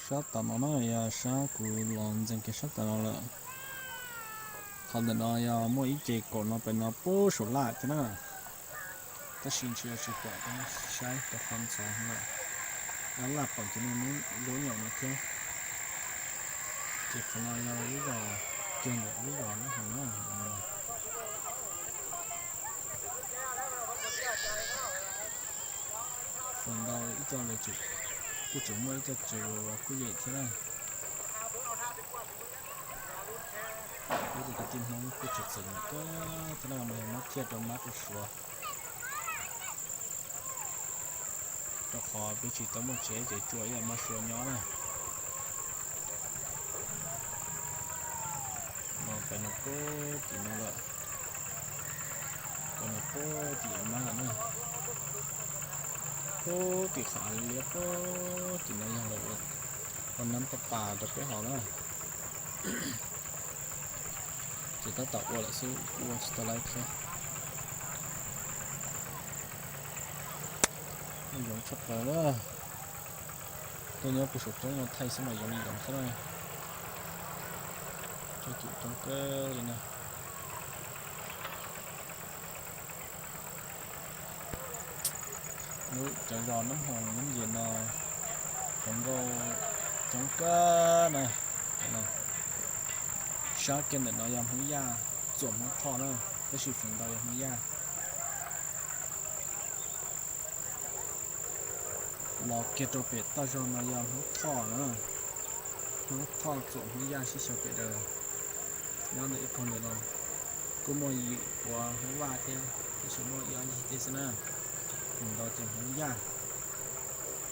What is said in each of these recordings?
Sab tom no na, yog sab kuv los ntxeev kiag sab tom no lawm. Qhov ntawm no yog muaj ib ce kaum no pem no puag saum laj thiab na. Tab sis ntshe yuav tsis pom, saib rau qhov ntxhov lawm. Dab laj pom cov niag Hmoob zaub nyaum no thiab. Ces qhov no yog lub zos, kiag ntawm lub zos Nab Hoos na. Feem ntau ib co lawv kuj tseem muaj ib co tsev uas kuj yeem thiab na. Peb cov kwv tij Hmoob kuj tseem txom nyem kawg thiab na, mas yog muab thiaj rau mab rau suav. Rau qhov peb tsis tau muaj tsev ces tsuas ib yam mab suav nyob na. No pem no puag tim no lawm. Pem no puag tim mab na. Puag tim qhov av liab puag tim no yog lawv ua nab paj pas rau peb haus na. Ces tab tom ua lawm xwb, kuj ua tsis tau laib thiab. Yoov tshaj plaws na. Tuaj nyob puag saum roob no thaij xwb mas yoov yoov xwb na. Tsob cub coob kawg li na. Lub cov zos Nab Hoos Nab Yis no hluas nkauj coob kawg na. Sab kiag ntawm no yog Hmoob Yaj txuam Hmoob Thoj na, tab sis feem ntau yog Hmoob Yaj. Los kiag rau pem toj zog no yog Hmoob Thoj na. Hmoob Thoj txuam Hmoob Yaj sib xyaw pem daws. Nyob ntawm ib koog ntawm no kuj muaj yim puav Hmoob Vaj thiab, tab sis muaj ib ob yig tej xwb na. Feem ntau ces Hmoob Yaj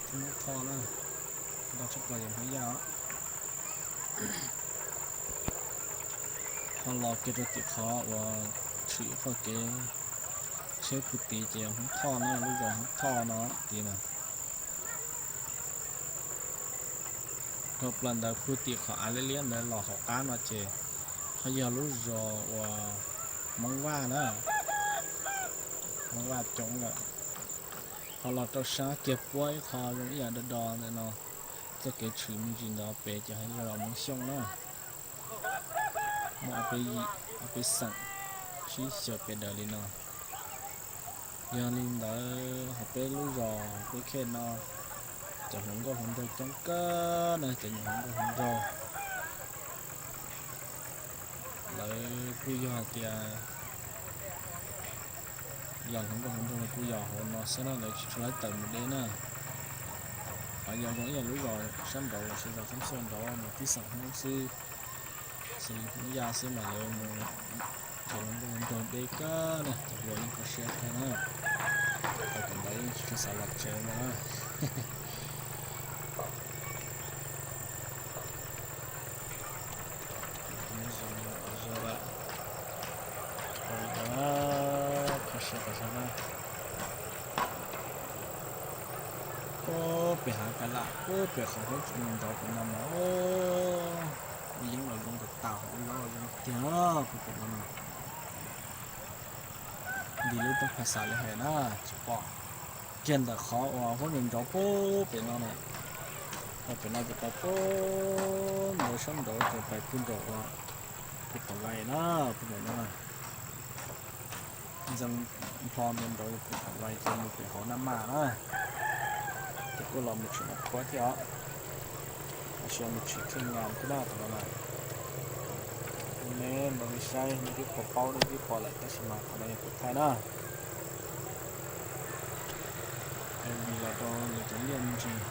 thiab Hmoob Thoj na, ntau tshaj plaws yog Hmoob Yaj os. Ho los kiag rau tim qhov uas tshwm ib qho kev tsheb puag tid ces yog Hmoob Thoj na, lub zos Hmoob Thoj no tid na. Dhau plaws ntawd puag tim qhov av liab liab ntawd los hauv qab no ces ho yog lub zos uas Hmoob Vaj na, Hmoob Vaj coob lawm. Ho los rau sab kiag puab ib qho zoo ib yam do do ntawm no, txoj kev tshwm me ntsis ntawd pem ces ho yog zos Hmoob Xyooj na. Muaj ob peb yim, ob peb xeem sib xyaw pem daws li no. Yog li ntawd hauv peb lub zos peb khej no, cov hluas nkauj hluas nraug coob kawg na, cov hluas nkauj hluas nraug. Lawv kuj yog hais tias yog hluas nkauj hluas nraug kuj yog hauv no xwb na, lawv tsis tshua laib tawm mus deb na. Ho yog zoo ib yam lub zos sab nraud los sis zos Hmoob Xyooj nraud mas tib xeem Hmoob xwb, xeem Hmoob Yaj xwb mas lawv mus, cov hluas nkauj hluas nraug deb kawg na, cov hluas yeej kho siab kawg na. Tau tam ntawd yeej tsis tshua xav los tsev no na. Zoo lawm, kho siab tas zog na. Puag pem hav kav lam, puag pem qhov huab cua nraud pem no mas, yeeb los zoo tas tas, hauv lub zos los zoo tiag, puag pem no na. Nti lub rooj phas xas li hais na, tsis pom. Kiag ntawm qhov uas huab nraud nraud puag pem no na, pem no ces pais puag nraud sab nraud ces pais puag nraum uas puag tom vais na, puag nraum no na. Ntxeev nplho nraud nraud puag tom vais ces mus pem hauv Naj Maj na. Ces kuj los mus tshwm Naj Khuab thiab os. Los sis mus tshwm Thij Nyas thiab na, qhov no na. Nej ntaus li saib, nej twb pom paub, nej twb pom lawm, tab sis mas qhov no yog kuv thaij na. Vim los rau lawv cov liaj me ntsis,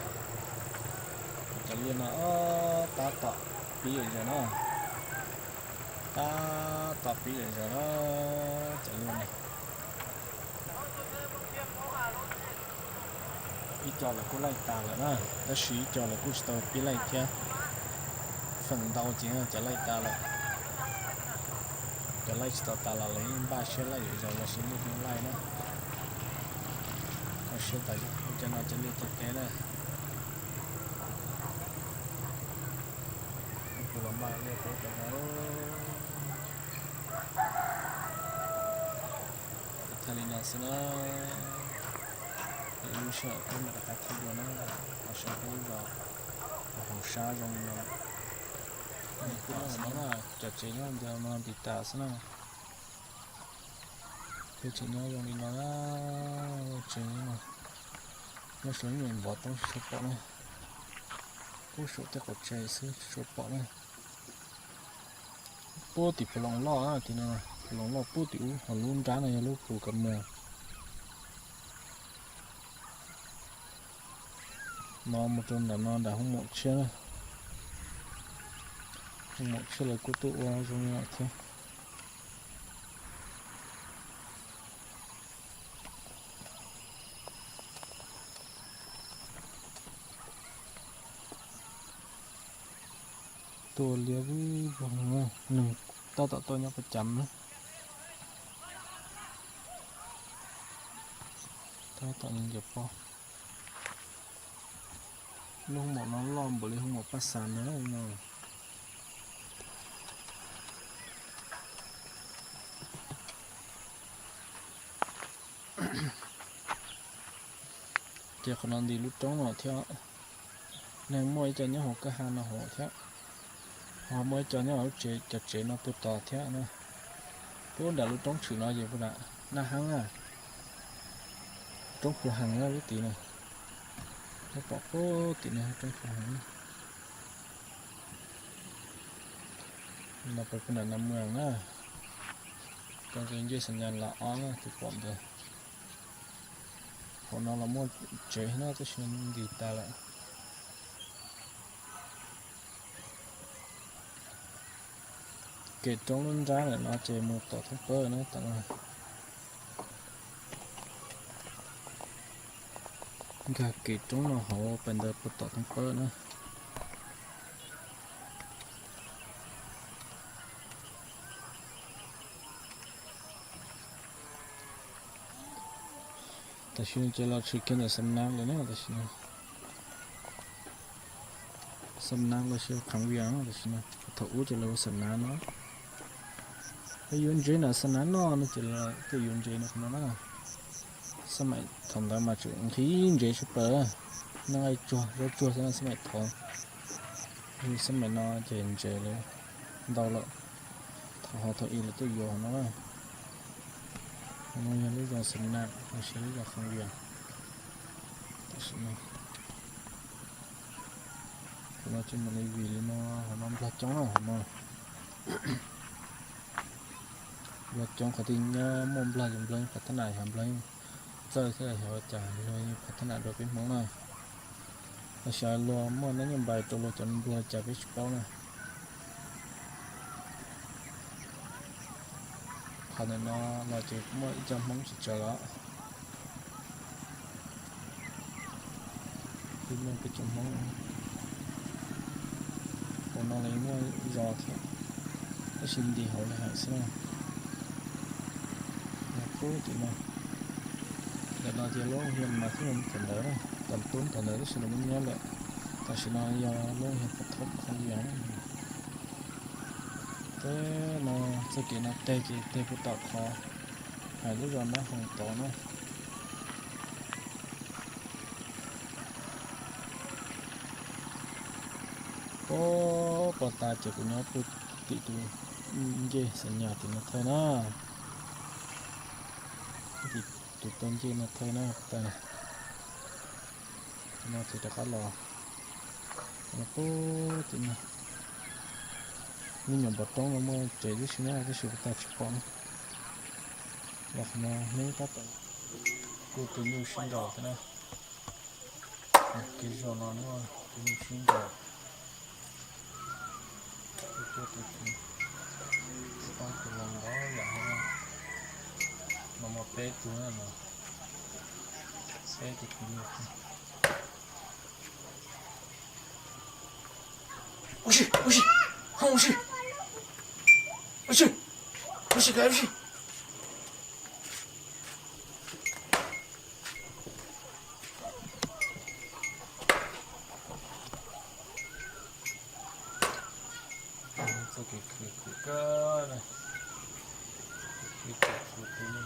cov liaj no tab tom pib zom zaws na, tab tom pib zom zaws na, cov liaj no. Ib co lawv kuj laij tas lawm na, tab sis ib co lawv kuj tsis tau pib laij thiab. Feem ntau ces cov laij tas lawm. Cov laij tsis tau tas los lawv yeej npaj siab laij zom zaws los sis muaj hnub laij na. Kho siab tas zog, cov no cov liaj cov teb na. Kuv los npaj liaj teb cov no. Kuv thaij li no xwb na. Lub sij hawm peb mam rov qab thaij dua na. Los sis peb lub zos Hauv sab zoo li no. Cov tsev nyob ntawm no ntiv tas xwb na. Peb tsev nyob zoo li no na, tsev no, nyob saum lub me vov toob tsis tshua pom na. Pub saum tej qaum tsev xwb tsis tshua pom na. Pub tim phav loos loj, tim no phav loos loj pub tim ub, ho lub nrab no yog lub pus ka muas. No mus rau nram no nram hoob maum tshiab na. Hoob maum tshiab lawv kuj tuaj ua zoo li no thiab. Tuaj liab vwj vog, neeg tab tom tuaj nyob pab cam na. Tab tom ncaws pob. Lub hoob maum no loj npaum li hoob maum paj xav ntawd no. Ces qhov no nti lub roob no thiab, neeg muaj ib co nyob hauv kwj ha no hauv thiab, ho muaj ib co nyob hauv lub tsev, cov tsev no puag tod thiab na. Puag nram lub roob tshwm no ces puag nram Naj Heeb na, roob Phu Hees na lub tid na. Peb pom puag tim no roob Phu Hees. No peb puag nram Naj Muas na. Koj nqis ncej Xam Nyas Las ob na, tus pom ntawd. Hauv no los muaj tsev na, tab sis nti tas lawm. Kev roob lub nrab ntawm no ces mus tom thoob pawg na, tom no. Nkag kev roob no hauv pais ntawd puag tom thoob pawg na. Tam sim no ces los tshwm kiag ntawm Xam Nas lawm na, tam sim no. Xam Nas los sis Kham Vias tam sim no, thaum ub ces lawv ua Xam Nas no. Peb yuav ntsev ntawm Xam Nas no no ces lawv tuaj yuav ntsev no qhov no na. Xab maim thaum ntawd mas tseem nqhis ntsev tshaj plaws, neeg tsuag zaub tsuag xwb na, xab maim thaud. Xab maim no ces ntsev lawv ntau lawm, thaum hauv thaum ub lawv tuaj yuav hauv no na. Hauv no yog lub zos Xam Nas los sis lub zos Kham Vias tam sim no. Qhov no tsis muaj li vim li no, hauv no nplog coob na, hauv no nplog coob, qhov twg nyob muaj nplog ces nplog yeej phav thab nam, yog nplog yeej txawj thiab, yog ua cas nplog yeej phav thab nam rau peb Hmoob na. Los sis luag muaj nab nyob npais rau luag cov nplog li cas peb tsis paub na. Qhov ntawm no los ces muaj ib co Hmoob tsis tsawg os. Peb Hmoob peb cov Hmoob, hauv no los muaj zos thiab, tab sis nti hauv li heev xwb na. Pub tim no, ntawm no ces lub hias mas thiab thaum ntawd, thaum tub thaum ntawd tab sis lawv muab nyiab lawm. Tam sim no yog lub hias pov thoob qhov vias. Teb no txoj kev no teg ces teg puag tom qhov hais lub zos Nab Hoos tod na. Pov tas ces kuv nyob puag tim tus ncej Xam Nyas tim no thawj na. Tim tus tau ncej no thawj na, pov tas no ces rov qab los puag tim no. Lub nyuam npov roob no muaj tsev tib si na, tab sis pov tas tsis pom na. Los qhov no hnub tab tom kuj tus nyuj sib nraus thiab na. Kev zos no muaj tus nyuj sib nraus. Kuj tuaj tus txiv, kuj poob tus los ntau yam no. No muaj peb tug na no, peb tug tus nyuj. Ua si, ua si, ua si, ua si, ua si, ua si. Txoj kev khwv khwv kawg na. Kev khwv khwv.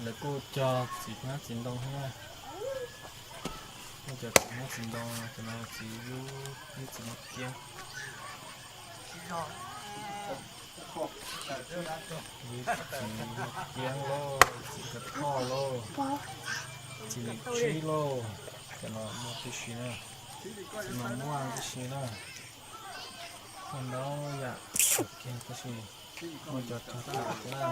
Lawv kuj cog txiv hmab txiv ntoo thiab na. Kuj cog txiv hmab txiv ntoo, cov no txiv yub, yub txiv maj kiab. Yub txiv maj kiab lauj, txiv kab thoj lauj, txiv lim tsib lauj. Cov no muaj tib si na, txiv no muaj tib si na. Muaj ntau yam kiag tab sis muaj cov cog tas thiab na.